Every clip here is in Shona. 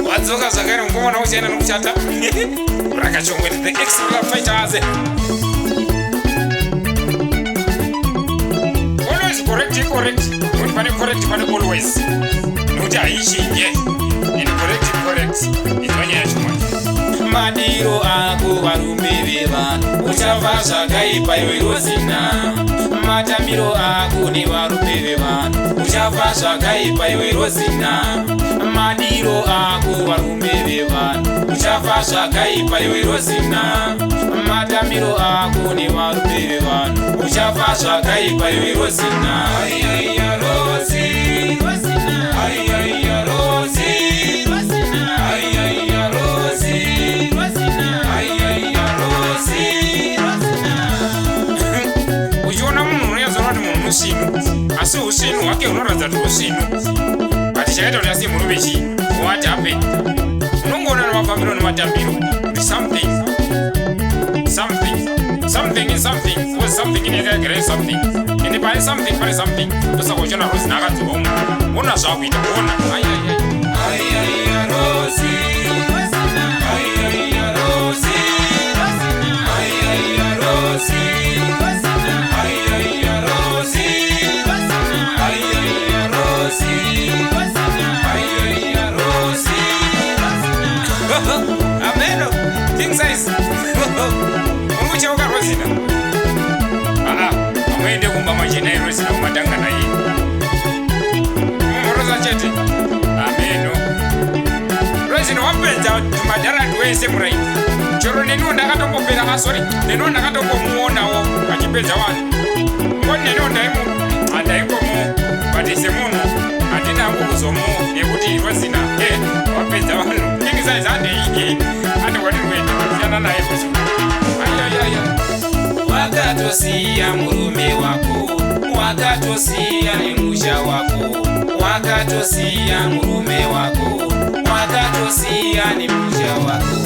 Wadzoka zvakare mukomana uchaenda nokuchata. Rakachongwe the extra fighters. Always correct, correct. Nokuti pane correct, pane always. Nokuti haichinje. And correct, correct. Inzwa nyaya yacho manje. Madiro ako varume vevanhu, uchafa zvakaipa iwe Rosina. Matambiro ako nevarume vevanhu, uchafa zvakaipa iwe Rosina. Madiro ako varume vevanhu, uchafa zvakaipa iwe Rosina. Matambiro ako nevarume vevanhu, uchafa zvakaipa iwe Rosina. Aiaiya Rosi, aiaiya Rosi, aiaiya Rosi, aiaiya Rosi. Uchiona munhu unonyatsoona kuti munhu musvinu, asi usvinu hwake hunoratidza kuti usvinu, but chakaita kuti asiye murume chii? What happened? Unongoona nemafambiro nematambiro kuti something, something, something is something, was something inenge yagara something, ende pane something, pane something. Ndosaka uchiona Rosina akadzoka umwe, ona zvaakuita, ona. Aiaiai. Aiaiya Rosi, aiaiya Rosi, aiaiya Rosi, aiaiya Rosi, aiaiya Rosi, aiaiya Rosi. Ameno king size uri kucheuka Rosina. Aa, amuende kumba manje naye Rosina kumatanga naye mumhorosa chete. Ameno Rosina wapedza tumadharati wese muraini. Chero neniwo ndakatombopera. Asori, neniwo ndakatombomuonawo achipedza vanhu ngoni. Neniwo ndaimu handaingomu, but semunhu handina hangu kuzomu nekuti Rosina wapedza vanhu. King size handei, handikwaniri kuenda siyana naye kuzo. Ayayaya. Wakatosiya murume wako, wakatosiya nemusha wako, wakatosiya murume wako, wakatosiya nemusha wako.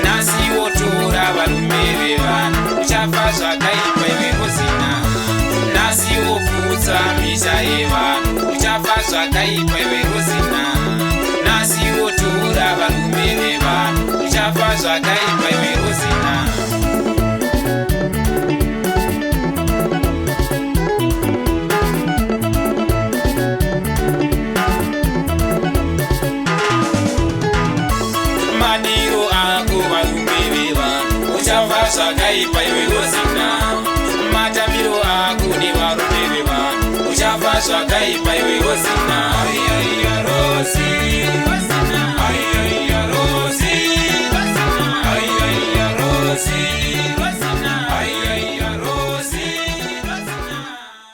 Nhasi wotora varume vevanhu, uchafa zvakaipa iwe Rosina. Nhasi woputsa misha yevanhu, uchafa zvakaipa iwe Rosina. Nhasi wotora varume vevanhu, uchafa zvakaipa iwe Rosina. Madiro ako varume vevanhu, uchafa zvakaipa iwe Rosina. Matambiro ako nevarume vevanhu, uchafa zvakaipa iwe Rosina.